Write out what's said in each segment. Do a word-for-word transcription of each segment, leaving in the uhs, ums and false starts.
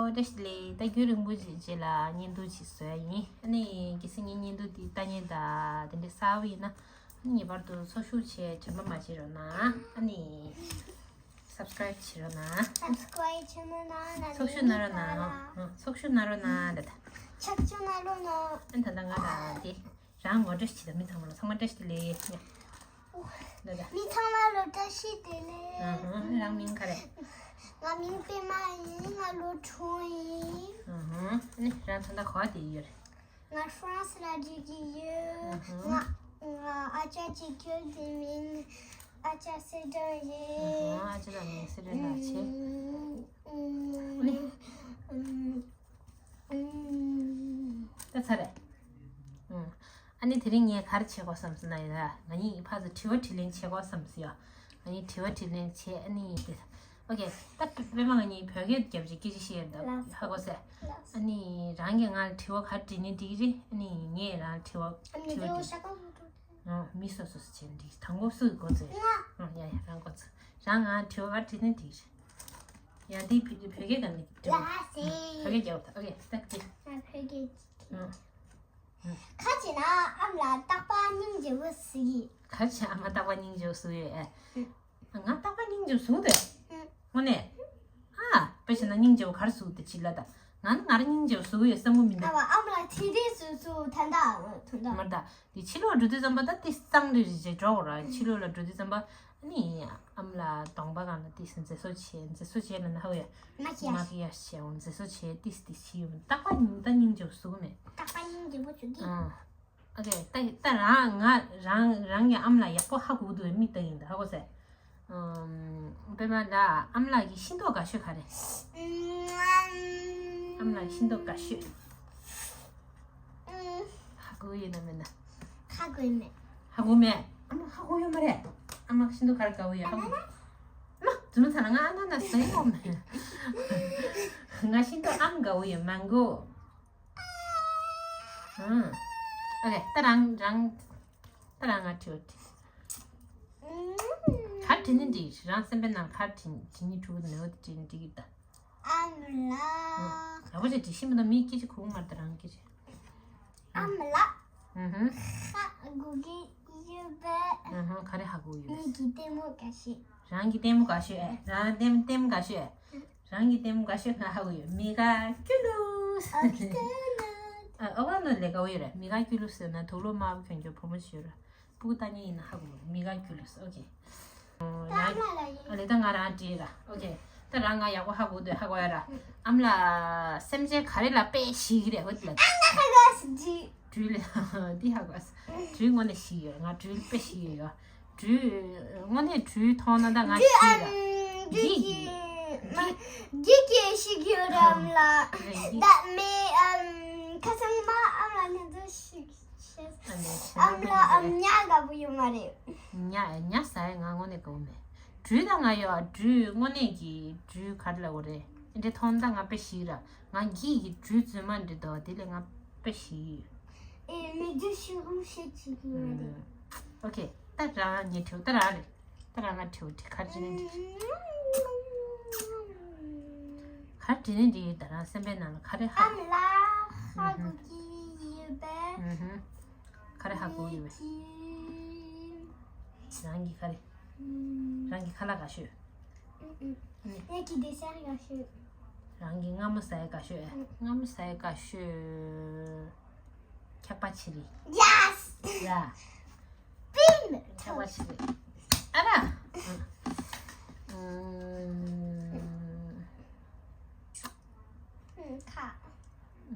བཀྲ་ཤིས་བདེ་ལེགས། ད་རྒྱུན་རིང་པོ་ཞིག་རྗེས་ལ་བརྙན་ཐུང་ཞིག་བཟོ་ཡ་ཡིན། ཨ་ནི་གལ་སྲིད་ངའི་བརྙན་ཐུང་འདི་ལྟ་མཁན་དང་དེ་འདྲ་གསར་པ་ཡིན་ན། ཨ་ནི་ངེས་པར་དུ་ཚོགས་ཞུགས་བྱས་དྲན་པ་མ་བརྗེད་རོགས་གནང་། ཨ་ནི་སབ་སི་ཀ་རེབ་བྱེད་རོགས་གནང་། སབ་སི་ཀ་རེབ་བྱེད་རོགས་གནང་། ཚོགས་ཞུགས་གནང་རོགས་གནང་། ཨ། ཚོགས་ཞུགས་གནང་རོགས་གནང་། ད་ད། ཕྱག་ཕྱིད་གནང་རོགས་གནང་། ཨ་ད་ད་ང་ལ་དེ། རང་ངོ་སྤྲོད་ཞིག་དང་། མི་ཚང་མ་ལ། ཚང་མ་བཀྲ་ཤིས་བདེ་ལེགས། ལ་ལ། མི་ཚང་མ་ལ་བཀྲ་ཤིས་བདེ་ལེགས། ཨ་ཧ། རང་མིང་ག་རེ། ང་མིང་པད་མ་ཡིན། ང་ལོ་དྲུག་ཡིན། ཨ་ཧ། ཨ་ནི་རང་ད་ལྟ་ག་པར་བསྡད་ཡོད་རེད། ང་ཧྥ་རན་སི་ལ་བསྡད་ཀྱི་ཡོད། ཨ་ཧ། ང་ང་ཨ་ཅག་གཅིག་ཁྱོད་དེ་མིང་ཨ་ཅག་སེ་སྒྲོན་ཡིན། ཨ་ཧ། ཨ་ཅག་ལ་མིང་སེ་སྒྲོན་ལགས་བྱས། ཨ་ནི། ད་ཚར་རེད། ཨ་ནི་དེ་རིང་ངས་ག་རེ་བྱེད་དགོས་བསམ་སོང་ན་ཡ། ང་གཉིས་ཕར་ཚུར་དྲི་བ་དྲིས་ལན་བྱེད་དགོས་བསམ་སོང་ཡ། ང་གཉིས་དྲི་བ་དྲིས་ལན་བྱེད། ཨ་ནི་དེ། ཨོ་ཀེ། ད་པད་མ་ང་གཉིས་བོད་སྐད་རྒྱབ་ཅིག་སྐད་ཆ་བཤད་ཡ་ད་ཧ་གོ་སོང་། ཨ་ནི་རང་གིས་ང་ལ་དྲི་བ་ག་རེ་དྲིས་ནའི་འགྲིག་གི་རེད། ཨ་ནི་ངས་རང་ལ་དྲི་བ་དྲི་བ་དྲིས། མི་སོ་སོ་སོ་བྱས་འགྲིག་དང་པོ་སུ་གིས་འགོ་བཙུགས། ཨ་ཡ་ཡ། རང་འགོ་བཙུགས། རང་ང་ལ་དྲི་བ་ག་རེ་དྲིས་ནའི་འགྲིག་གི་རེད། ཡ། འདི་བོད་བོད་སྐད་ག་ནས་འགྲིག་བོད་སྐད་རྒྱབ་ད། ཨོ་ཀེ། ད་འགྲིག་ང་བོད་སྐད་ཅིག་ཨ། ཁ་ཅིག་ན་ཨ་མ་ལགས་རྟག་པར་སྙིང་རྗེ་པོ་ཟེར་གི། ག་རེ་བྱས་ཨ་མ་རྟག་པར་སྙིང་རྗེ་པོ་ཟེར་གི་ཡོད་ཨེ། ང་རྟག་པར་སྙིང་རྗེ་པོ་ཟེར་གི་འདུག་དངོས་གནས། ཨ། དཔེ་བྱས་ན་སྙིང་རྗེ་པོ་ག་རེ་ཟེར་གི་འདུག་ཅིག་ལབ་ད། ང་ནི་ང་རང་སྙིང་རྗེ་པོ་ཟེར་གི་ཡོད་བསམ་གི་མི་འདུག་ཨ་མ་ལགས་དེ་རིང་སུ་སུ་ད་ད་ད་ད། མ་ད། དེ་ཕྱི་ལོགས་འགྲོ་དུས་ཙམ་པ་ད་དེ་གཙང་རེ་རེ་རེ་འགྲོ་དགོས་ར། ཕྱི་ལོགས་ལ་འགྲོ་དུས་ཙམ་པ། ཨ་ནི་ཨ་མ་ལགས་གདོང་པ་སྒང་ལ་ཏིས་མཛེས་བཟོ་བྱས། མཛེས་བཟོ་བྱས་ལབ་ན་ཧ་གོ་ཡ། མ་ཀི་ཡ་ཞི། མ་ཀི་ཡ་ཞི་བྱས། འོ། མཛེས་བཟོ་བྱས་ཏིས་ཏིས་བྱས་ཡོད། རྟག་པར་ད་སྙིང་རྗེ་པོ་ཟེར་གི་མེད། རྟག་པར་སྙིང་རྗེ་པོ་ཟེར་གི། ཨ། ཨོ་ཀེ། ད་ད་རང་ང་རང་རང་གི་ཨ་མ་ལགས་ཡག་པོ་ཧ་གོ་གི་འདུག་མིག་ལྟ་གི་ཡིན་ད། ཧ་གོ་སོང་། ཨམ། པད་མ་ལགས་ཨ་མ་ལགས་ཀྱི་ཤིང་ཏོག་དགའ་ཤོས་ག་རེ། ཨམ། ཨ་མ་ལགས་ཤིང་ཏོག་དགའ་ཤོས། ཧ་གོ་ཡོད་ན་མེད་ན། ཧ་གོ་ཡོད་མེད། ཧ་གོ་མེད། ཨ་མ་ཧ་གོ་ཡོད་མ་རེད། ཨ་མ་ཤིང་ཏོག་ག་རེ་དགའ་པོ་ཡོད། ཧ་གོ་མེད། ཨ་མ་རྫུན་མ་ཚ་ན། ང་ཨ་ན་ན་ཟ་ཡི་ཡོད་མེད། ང་ཤིང་ཏོག་ཨམ་དགའ་པོ་ཡོད། མན་གོ། ཨང་། ཨོ་ཀེ། ད་རང་རང་། ད་རང་ང་དྲི་བ་དྲིས། ག་རེ་དྲིས་ནའི་འགྲིག་རང་སེམས་པའི་ནང་ག་རེ་དྲིས་དྲིས་ནའི་འགྲིག་གི་འདུག་ནའོ། དེ་དྲིས་ནའི་འགྲིག་གི་ད། ཨ་མ་ལགས། ཨང་། ཡག་པོ་བྱས་དྲིས་ཤེས་མི་འདུག་མིའི་སྐད་ཆ་གོ་གི་མ་རེད། ད་རང་སྐད་ཆ། ཨ་མ་ལགས། ཨུ་ཧུམ། ཧ་གོ་གི་ཡོད་པས། ཨུ་ཧུམ། ག་རེ་ཧ་གོ་ཡོད། ངེད་ཀྱི་ལྟད་མོ་དགའ་ཤོས། རང་གི་ལྟད་མོ་དགའ་ཤོས། ཨེ། རང་ལྟད་ལྟད་མོ་དགའ་ཤོས། རང་གི་ལྟད་མོ་དགའ་ཤོས་ང་ཧ་གོ་ཡོད། མི་དགའ་སྐྱིད་ལུགས། ཨ་ཁྱི་ལྟད་མོ། ཨ། ཨ་བ་ནོ་ལས་དགའ་པོ་ཡོད་རེད། མི་དགའ་སྐྱིད་ལུགས་ཟེར་ན་དུག་ལོག་དམར་པོ་གྱོན་གྱོན་བུ་མོ་ཞིག་ཡོད་རེད། སྤུ་གུ་ལྟ་མཁན་ཡིན་ན་ཧ་གོ་མི་དགའ་སྐྱིད་ལུགས། ཨོ་ཀེ། ད་ཨ་མ་ལགས་ཡིན། ཨ་ལས་ད་ང་རང་དྲིས་ལ། ཨོ་ཀེ། ད་རང་ང་ཡག་པོ་ཧ་གོ་འདུག་ཧ་གོ་ཡ་ར། ཨ་མ་ལགས་སེམས་ཅན་ག་རེ་ལ་དཔེ་ཞེད་ཀྱི་རེད། འོ་དེ་ལ། ཨ་ན་ཧ་གོ་སི་འདི། སྦྲུལ་ལ་འདི་ཧ་གོ་སི། སྦྲུལ་དངོས་གནས་ཞེད་ཀྱི་ཡོད། ང་སྦྲུལ་དཔེ་ཞེད་ཀྱི་ཡོད། སྦྲུལ། དངོས་གནས་སྦྲུལ་མཐོང་ན་ད་ང་འདི་ཞེད་ཀྱི་ཡོད། ཨམ། འདི་འདི་གི་མ་འདི་གི་ཞེད་ཀྱི་ཡོད་ར། ཨ་མ་ལགས། ད་མེད། ཨམ། ཁ་སང་མ་ཨ་མ་ལགས་ནི་འདི་ཞེད་ཨ་ནི་ཨམ་ལགས་ཨམ་ཉ་དགའ་པོ་ཡོད་མ་རེད། ཉ་ཉ་ཟ་ཡ་ང་དངོས་གནས་དགའ་པོ་མེད། སྦྲུལ་ད་ང་ཡོད། སྦྲུལ་དངོས་གནས་ཀྱི་སྦྲུལ་ག་རེ་ལབ་དགོས་རེད། འདི་མཐོང་ད་ང་དཔེ་ཞེད་ར། ང་འདི་གི་སྦྲུལ་རྫུན་མ་འདི་འདུག་དེ་ལས་ང་དཔེ་ཞེད་ཡོད། ཨེ་མི་འདི་ཞེད་ཀྱི་ཡོད་མ་རེད། ཨོ་ཀེ། ད་རང་ངའི་དྲི་བ་ད་རང་རེད། ད་རང་ང་དྲི་བ་དྲིས། ག་རེ་དྲིས་ནའི་འགྲིག་ག་རེ་དྲིས་ནའི་འགྲིག་ད་རང་སེམས་པའི་ནང་ལ་ག་རེ་ཧ། ཨ་མ་ལགས་ཧ་གོ་གི་ཡོད་པས། ཨུ་ཧུམ། ག་རེ་ཧ་གོ་ཡོད་པས། ངེད་ཀྱི་རང་གི་ག་རེ། ཨུམ། རང་གི་ཁ་ལག་དགའ་ཤོས། ཨུ་ཨུ། ངེད་ཀྱི་དེ་ཟ་ཡ་དགའ་ཤོས། རང་གི་མངར་མོ་ཟ་ཡ་དགའ་ཤོས། ཨུ། མངར་མོ་ཟ་ཡ་དགའ་ཤོས། འཁྱག་པ་ཆི་རེད། ཡེ་སི། ཡ། པིན། འཁྱག་པ་ཆི་རེད། ཨ་ར། ཨུམ། ཨུམ། ཁ།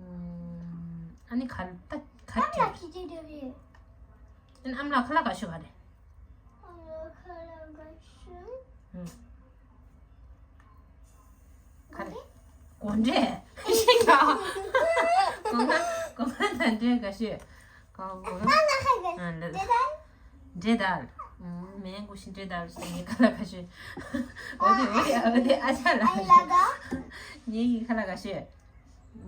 ཨུམ། ཨ་ནི་ག་ད་ག་ཨ་མ་ལགས་ཁྱེད་ཀྱི་དེ་རེད། ཨ་ནི་ཨ་མ་ལགས་ཁ་ལག་དགའ་ཤོས་ག་རེ། ཨ་མ་ལགས་ཁ་ལག་དགའ་ཤོས། ཨུམ། ག་རེ། དགོད་སྒྲ། ཤེས་ཀྱང་། སྒོ་ང་སྒོ་ང་དང་འདྲེ་དགའ་ཤོས། སྒོ་ང་སྒོ་ང་། ཨ་ན་ཧ་ག་ཨ་ལ་ལ། འདྲེ་དང་། འདྲེ་དང་། ཨུམ། མེ་འགུ་ཤིང་འདྲེ་དང་ཞེས་ངའི་ཁ་ལག་དགའ་ཤོས། འོ་དེ་འོ་དེ་འོ་དེ་ཨ་ཅག་ལ། ཨ་ལ་དང་། ངའི་ཁ་ལག་དགའ་ཤོས།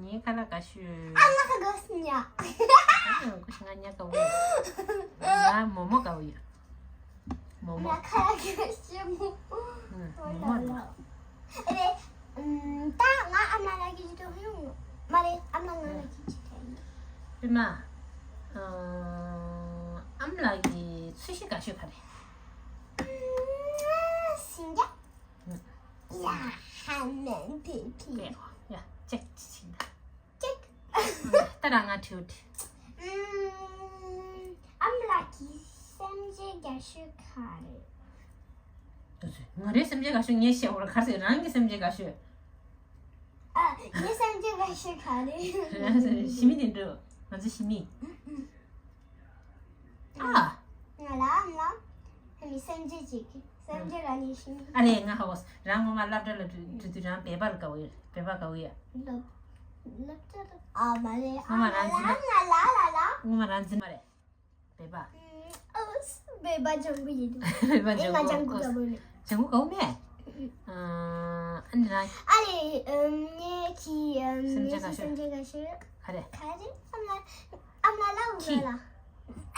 ངའི་ཁ་ལག་དགའ་ཤོས། ཨ་ན་ཧ་ག་སི་ཉ། ཨ་ན་ཧ་ག་སི་ང་ཉ་དགའ་པོ་ཡོད། ང་མོག་མོག་དགའ་པོ་ཡོད། མོག་མོག་ང་ཁ་ལག་དགའ་ཤོས་མོག་ཨ་ལ་ལ། ཨེ་རེད། ཨུམ། ད་ང་ཨ་མ་ལགས་ཀྱི་ པད་མ། ཨ་ཨ་མ་ལགས་ཀྱི་ཚོས་གཞི་དགའ་ཤོས་ག་རེ། ཨ་ཟིང་ཆ། ཡ་ཧ་ནན་པེ་པེ། ཡ་ཅེག་ཅིག་ད། ཅེག་ད་རང་ང་དྲིས་དྲིས། ཨ་མ་ལགས་ཀྱི་སེམས་ཅན་དགའ་ཤོས་ག་རེ། ང་རའི་སེམས་ཅན་དགའ་ཤོས་ངས་བཤད་འོ་ར་ག་རེ་ཟེར། རང་གི་སེམས་ཅན་དགའ་ཤོས། ཨ། ངའི་སེམས་ཅན་དགའ་ཤོས་ག་རེ། རང་སེམས་ཞི་མི་དེ་འགྲོ། ང་ཚོ་ཞི་མི། ཨ། ང་ལ་ཨ་མ་ལགས་ཨ་མའི་སེམས་ཅན་གཅིག་གི་སེམས་ཅན་ག་ནས་ཞི་མི། ཨ་ལས་ང་ཧ་གོ། རང་ངོ་མ་སློབ་གྲྭ་ལ་འགྲོ་འགྲོ་དུས་རང་བོད་པ་ལ་དགའ་བོ་ཡོད། བོད་པ་དགའ་བོ་ཡོད། སློབ་སློབ་གྲྭ་ལ་ཨ་མ་ལས་ཨ་ངོ་མ་མ་རང་ལས་འཛིན་ཨ་ང་ལ་ལ་ལ། ངོ་མ་རང་འཛིན་མ་རེད། བོད་པ། ཨ། བོད་པ་ལྗང་གུ་ཡིན་འདུག་བོད་པ་ལྗང་གུ། ང་ལྗང་གུ་དགའ་པོ་མེད། ལྗང་གུ་དགའ་པོ་མེད། ཨ་ནི་རང་། ཨ་རེ། ངེད་ཀྱི་ངེད་ཀྱི་སེམས་ཅན་དགའ་ཤོས། སེམས་ཅན་དགའ་ཤོས། ག་རེ། ག་རེ། ཨ་མ་ལགས་ཨ་མ་ལགས། ཁྱི།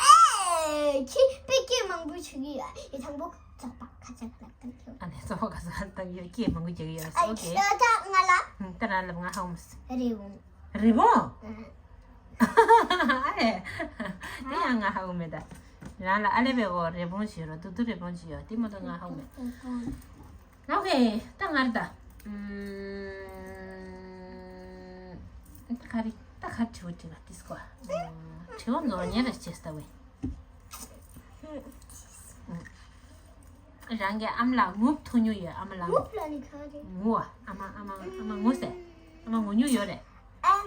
ཨེ། ཁྱི་དཔེ་སྐད་མང་པོ་བྱེད་ཀྱི་ཡོད། ཡི་དང་པོ་བཙོག་པ་ཁ་ཚ་ཁ་ལག་བཏང་གི་ཡོད། ཨ་ནི་བཙོག་པ་ཁ་ཚ་ཁ་ལག་བཏང་གི་ཡོད། སྐད་མང་པོ་རྒྱག་གི་ཡོད། ཨ་ཨོ་ཁེ། ད་ང་ལ། ད་རང་ལབ། ང་ཧ་གོ་མ་སོང་། རེད་འོང་། རི་བོང་། ཨ་ལས། དེ་ཡང་ང་ཧ་གོ་མེད་ད། རང་ལ་ཨ་ལས་པའི་འོག་རི་བོང་ཞིག་ཡོད་ར། ཏུ་ཏུ་རི་བོང་ཞིག་ཡོད། དེ་མ་གཏོགས་ང་ཧ་གོ་མེད། ཨོ་ཁེ། ད་ང་རེད་ད། ཨུམ། ད་ག་རེ། ད་ག་རེ་དྲི་བ་དྲིས་པ་དེ་སྐོར། དྲི་བ་ནོར་ཉེ་ར་བྱེད་ས་བས། རང་གི་ཨ་མ་ལགས་ངུ་ཐུག་མྱོང་ཡོད། ཨ་མ་ལགས། ངུ་ལ་ནི་ག་རེ། ངུ་བ། ཨ་མ་ཨ་མ་ཨ་མ་ངུ་ཟེར། ཨ་མ་ངུ་མྱོང་ཡོད་རེད། ཨམ།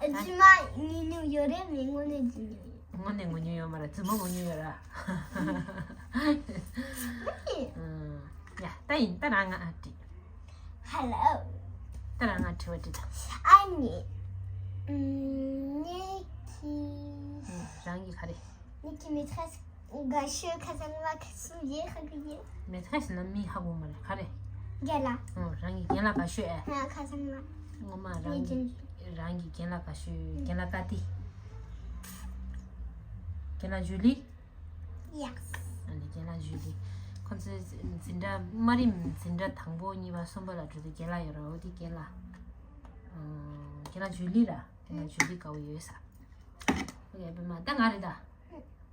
ཨ། རྫུན་མ་ངུ་མྱོང་ཡོད་རེད། མི་ངུ་ནས་ངུ་མྱོང་ཡོད། ངུ་ནས་ངུ་མྱོང་ཡོད་མ་རེད། རྫུན་མ་ངུ་མྱོང་ཡོད་ར། ཨ། ཡ་ད་ཡིན། ད་རང་ང་ཨ་དྲིས། ཧེ་ལོ། ད་རང་ང་དྲི་བ་དྲིས་ད། ཨ་ནི། ངེད་ཀྱི། རང་གི་ག་རེ། ངེད་ཀྱི་མི་ཚེ་དགའ་ཤོས་ཁ་སང་ལ་ཁ་སང་ཡེ་ཧ་གི་ཡེ། མི་ཚེ་ཟེར་ན་མི་ཧ་གོ་མ་རེད། ག་རེ། རྒན་ལགས། ཨོ། རང་གི་རྒན་ལགས་དགའ་ཤོས་ཨེ། ང་ཁ་སང་ལ། ངོ་མ་རང་གི་རང་གི་རྒན་ལགས་དགའ་ཤོས། རྒན་ལགས་ཀ་ཏི། རྒན་ལགས་ཇུ་ལི། ཡ། ཨ་ནི་རྒན་ལགས་ཇུ་ལི། ཁོང་ཚོའི་འཛིན་གྲྭ་དམའ་རིམ་འཛིན་གྲྭ་དང་པོ་གཉིས་པ་གསུམ་པ་ལ་འགྲོ་དུས་རྒན་ལགས་ཡོད་ར། འོ་དེ་རྒན་ལགས། ཨ། རྒན་ལགས་ཇུ་ལི་ར། རྒན་ལགས་ཇུ་ལི་དགའ་བོ་ཡོད་ས། ཨོ་ཡ། པད་མ་ད་ང་རེད་ད།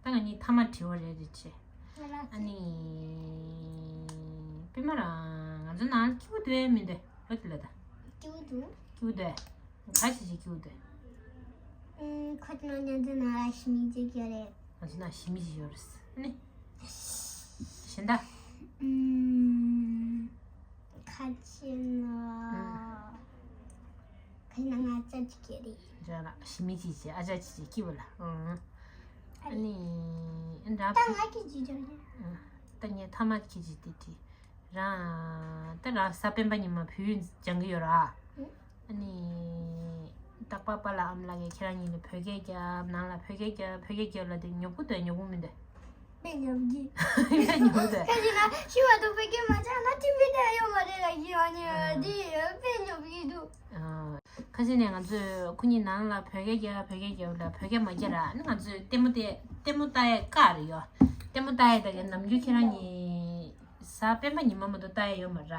ད་ང་གཉིས་མཐའ་མ་དྲི་བ་རེ་རེ་བྱེད། ང་ལ། ཨ་ནི། པད་མ་རང་ང་ཚོ་ནང་སྐྱིད་པོ་འདུག་ཨེ་མི་འདུག་ཨེ། འོ་དེ་ལ་ད། སྐྱིད་པོ་འདུག་སྐྱིད་པོ་འདུག་ཨེ། ག་ཞིག་ཞིག་སྐྱིད་པོ་འདུག་ཨེ། ཁོ་ཚོ་ང་ཚོ་ནང་ལ་ཞི་མི་ཅིག་ཡོད་རེད། ང་ཚོ་ནང་ཞི་མི་ཅིག་ཡོད་རེད། ཨ་ནི། གཞན་དག་ཁ་ཆེ་ན། ཁ་ན་ང་ཅག་ཅིག་གི་རེད། ར་ལ་ཞི་མི་ཅིག་བྱས། ཨ་ཅག་ཅིག་བྱས་སྐྱིད་པོ་ལ། ཨང་། ཨ་ནི། ཨ་འདྲ། ད་ང་གི་ཅི་ཅོ་རེད། ཨང་། ད་ངས་ཐ་མ་ཁྱི་ཅིག་དེ་དྲིས། རང་། ད་རང་གཟའ་སྤེན་པ་ཉི་མ་བོད་ཡིག་སྦྱང་གི་ཡོད་ར། ཨ་ནི། རྟག་པར་པཱ་ལགས་ཨ་མ་ལགས་ཀྱིས་ཁྱེད་རང་གཉིས་ལ་བོད་སྐད་རྒྱབ། ནང་ལ་བོད་སྐད་རྒྱབ། བོད་སྐད་རྒྱབ་ལབ་དུས་ཉོབ་གི་འདུག་ཉོབ་གི་མི་འདུག་དཔེ་ཉོབ་གི། དཔེ་ཉོབ་འདུག་ཁ་ཅིག་ན་ཤི་བ་དུ་བོད་སྐད་མ་སྦྱངས་ན་ཁྲིམས་མི་བསྡད་ཡོད་མ་རེད་ལབ་ཀྱི་ཡོད་ནི། ཨ། འདི་དཔེ་ཉོབ་གི་འདུག་ཨ། ཁ་ཅིག་ནས་ང་ཚོས་ཁོ་གཉིས་ནང་ལ་བོད་སྐད་རྒྱབ། བོད་སྐད་རྒྱབ་ལབ། བོད་སྐད་མ་རྒྱབ་ར། ཨ་ནི་ང་ཚོས་ལྟད་མོ་དེ་ལྟད་མོ་ལྟ་ཡས་བཀག་རེད་ཡོད། ལྟད་མོ་ལྟ་ཡས་ད་ག་ནམ་རྒྱུན་ཁྱེད་རང་གཉིས་གཟའ་སྤེན་པ་ཉི་མ་མ་གཏོགས་ལྟ་ཡས་ཡོད་མ་རེད་ར།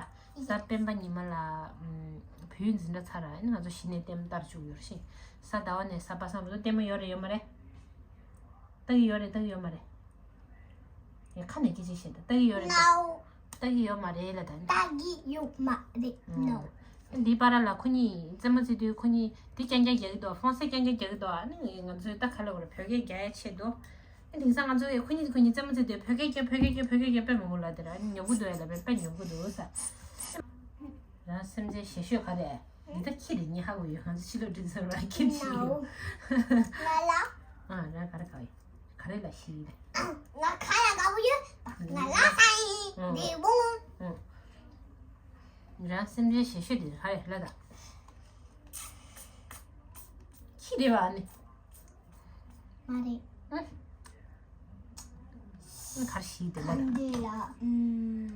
གཟའ་སྤེན་པ་ཉི་མ་ལ་ཨམ། བོད་ཡིག་འཛིན་གྲྭ་ཚར་ར། ཨ་ནི་ང་ཚོ་གཞི་ནས་ལྟད་མོ་ལྟར་བཅུག་ཡོད་རེད་ཤི། གཟའ་ཟླ་བ་ནས་གཟའ་པ་སངས་བར་དུ་ལྟད་མོ་ཡོད་རེད་ཡོད་མ་རེད། ལྟ་གི་ཡོད་རེད། ལྟ་གི་ཡོད་མ་རེད། ཡ་ཁ་ནས་སྐད་ཆ་བཤད་ད། ལྟ་གི་ཡོད་རེད། ལྟ། ལྟ་གི་ཡོད་མ་རེད་ལབ་ད། ལྟ་གི་ཡོད་མ་རེད། ནོ། འདི་པར་ལ་ཁོ་གཉིས་རྩེད་མོ་རྩེ་དུས་ཁོ་གཉིས་འདི་རྐྱང་རྐྱང་རྒྱག་གི་འདུག་ཧྥོན་སེ་རྐྱང་རྐྱང་རྒྱག་གི་འདུག་ཨ་ནི་ང་ཚོས་ད་ག་ལབ་དགོས་རེད། བོད་སྐད་རྒྱག་ཡ་ཆེད་དུ། ཨ་དེང་སང་ང་ཚོ་ཁོ་གཉིས་ཁོ་གཉིས་རྩེད་མོ་རྩེ་དུས་བོད་སྐད་རྒྱབ། བོད་སྐད་རྒྱབ། བོད་སྐད་རྒྱབ་དཔེ་མང་པོ་ལབ་དེ་ར། ཨ་ནི་ཉོབ་གི་འདུག་ཨེ་ལབ་པས། དཔེ་ཉོབ་གི་འདུག་ས། རང་སེམས་ཅན་ཞེ་ཤོས་ག་རེ། འདི་ད་ཁྱི་རེད། ངས་ཧ་གོ་ཡོད། ང་ཚོ་ཕྱི་ལོགས་འགྲིམ་ས་ར་ཁྱི་ཞིག་ཡོད། ང་ལ། ཨ། རང་ག་རེ་ག་རེ་ག་རེ་ལ་ཞིག་རེད། ང་ག་ལ་དགའ་པོ་ཡོད། ང་ལ་ས་ཡིན། ཨང་། རི་བོང་། ཨང་། རང་སེམས་ཅན་ཞེ་ཤོས་དེ་ག་རེ་ལ་ད། ཁྱི་རེད་པ་ཨ་ནི། མ་རེད། ཨ། ཨ་ག་རེ་ཞིག་དེ་ལ་ད། འདི་ལ། ཨུམ།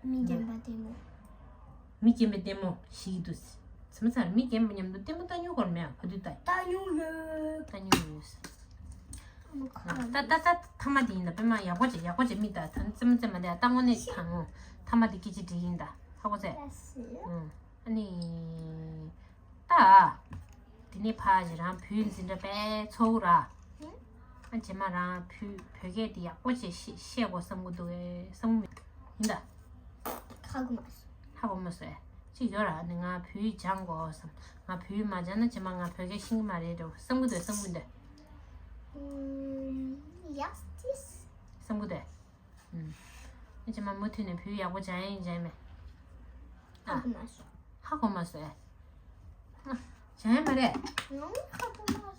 མི་རྒན་པ་ལྟད་མོ། མི་རྒན་པའི་ལྟད་མོ་ཞིག་འདུག་ཚང་མ་ཚང་མ་མི་རྒན་པ་མཉམ་དུ་ལྟད་མོ་ལྟ་མྱོང་གོ་མེད་ཨ། ག་དུས་ལྟ་ཡིན། ལྟ་མྱོང་ཡོད། ལྟ་མྱོང་ཡོད། ཨ་མ་ཁ་ལ་ད་ད་ད་ཐ་མ་དེ་ཡིན་ད། པད་མ་ཡག་པོ་བྱེད། ཡག་པོ་བྱེད། མི་ད་ད་རྩེད་མོ་རྩེ་མ་བསྡད་ཨ། ད་དངོས་གནས་ད་ངོ་ཐ་མ་དེ་སྐད་ཆ་དྲིས་ཡིན་ད། ཧ་གོ་ཚེ། ལ་སི། ཨུམ། ཨ་ནི། ད། དེ་ནས་ཕར་ཞིག་རང་བོད་འཛིན་གྲྭ་པའི་ཚོགས་ར། ཨ་རྗེས་མ་རང་བོད་བོད་སྐད་དེ་ཡག་པོ་བྱས་ཤེས་ཤེས་དགོས་བསམ་གི་འདུག་གས། བསམ་གི་མི་འདུག་ཡིན་ད། ཧ་གོ་མ་སོང་། ཧ་གོ་མ་སོང་ཨེ། ཅིག་ཡོད་ར་ནི་ང་བོད་ཡིག་སྦྱང་དགོས་བསམ། ང་བོད་ཡིག་མ་སྦྱང་ན་རྗེས་མ་ང་བོད་སྐད་ཤེས་ཀྱི་མ་རེད་འགྲོ་བསམ་གི་འདུག་བསམ་གི་འདུག་ཡག་ཏིས། བསམ་གི་འདུག་ཨུམ། ཨ་རྗེས་མ་མུ་མཐུད་ནས་བོད་ཡག་པོ་སྦྱང་ཡིན་སྦྱང་མེད། ཨ། ཧ་གོ་མ་སོང་། ཧ་གོ་མ་སོང་ཨེ། ཨ། སྦྱང་ཡ་མ་རེད། ང་ཧ་གོ་མ་སོང་།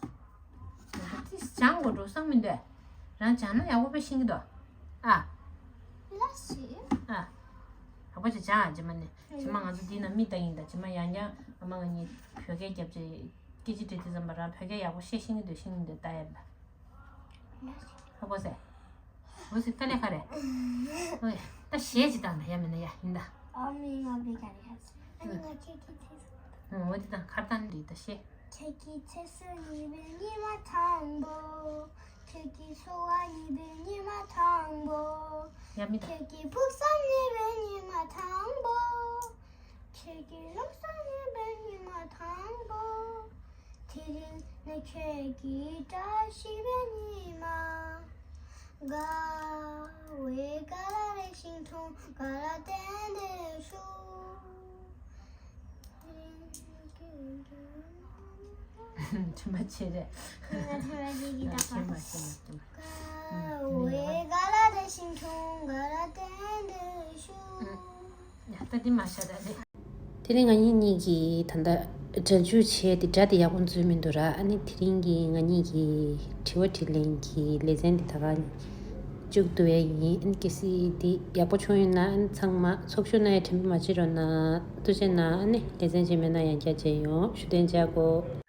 ཏིས་སྦྱང་དགོས་འགྲོ་བསམ་མི་འདུག་རང་སྦྱང་ན་ཡག་པོ་དཔེ་ཤེས་ཀྱི་འདུག་ཨ། ལ་ཞིག་ཨ། ཡག་པོ་ཅིག་སྦྱང་ཨ་རྗེས་མ་ནས། རྗེས་མ་ང་ཚོ་འདི་ན་མི་ལྟ་ཡིན་ད་རྗེས་མ་ཡང་ཡང་ཨ་མ་ང་གཉིས་བོད་སྐད་རྒྱབ་ཅིག་སྐད་ཆ་དྲིས་དུས་ཙམ་པ་རང་བོད་སྐད་ཡག་པོ་བཤད་ཤེས་ཀྱི་འདུག་ཤེས་ཀྱི་འདུག་ལྟ་ཡ་ལ། ཧ་གོ་སེ། འོ་སེ་དཀའ་ལས་ཁ་རེད། ཨོ་ཡ། ད་གཞས་ཅིག་བཏང་ན་ཡ་མེད་ན་ཡ་ཡིན་ད། ཨ་མི་ང་བི་ག་རེ་ཡ་སེ། ཨ་ནི་ང་ཁྱེད་ཀྱི་ཚེ་སྲོག་ཨོ་འདི་དང་ཁར་བཏང་འདི་ད་གཞས། ཁྱེད་ཀྱི་ཚེ་སྲོག་ཡིན་པའི་ཉི་མ་དང་པོ། ཁྱེད་ཀྱི་འཚོ་བ་ཡིན་པའི་ཉི་མ་དང་པོ། ཡ་མི་ད། ཁྱེད་ཀྱི་ཕུགས་བསམ་ཡིན་པའི་ཉི་མ་དང་པོ། ཁྱེད་ཀྱི་ལུགས་སྲོལ་ཡིན་པའི་ཉི་མ་དང་པོ། དེ་རིང་ནི་ཁྱེད་ཀྱི་བཀྲ་ཤིས་པའི་ཉི་མ། དགའ་བའི་དགའ་ལ་རེ་ཞིང་མཐོང་དགའ་ལ་བརྟེན་ཏེ་བཞུགས། དྲན་པ་ཆེ་རེད། ང་དྲན་པ་ཆེ་གི་ད་པ། དྲན་པ་ཆེ་ན་དྲན་པ། དགའ་བའི་དགའ་ལ་རེ་ཞིང་མཐོང་དགའ་ལ་བརྟེན་ཏེ་བཞུགས། ཡ་ད་འདི་མ་བཤད་ད་ལེ། དེ་ནས་ང་གཉིས་གཉིས་ཀྱིས་ད་ལྟ་སྒྲ་འཇུག་བྱས་ཏེ་སྒྲ་དེ་ཡག་པོ་འཛུལ་མི་འདུག་ར། ཨ་ནི་དེ་རིང་གི་ང་གཉིས་ཀྱི་དྲི་བ་དྲིས་ལན་གྱི་ལེ་ཚན་འདི་ད་ག་མཇུག་བསྡུ་ཡ་ཡིན། ཨ་ནི་གལ་སྲིད་འདི་ཡག་པོ་བྱུང་ཡོད་ན་ཨ་ནི་ཚང་མ་ཚོགས་ཞུགས་གནང་ཡ་དྲན་པ་མ་བརྗེད་རོགས་གནང་། ཐུགས་རྗེ་གནང་། ཨ་ནི་ལེ་ཚན་རྗེས་མའི་ནང་ཡང་བསྐྱར་མཇལ་ཡོང་། བཞུགས་གདན་འཇགས་དགོས།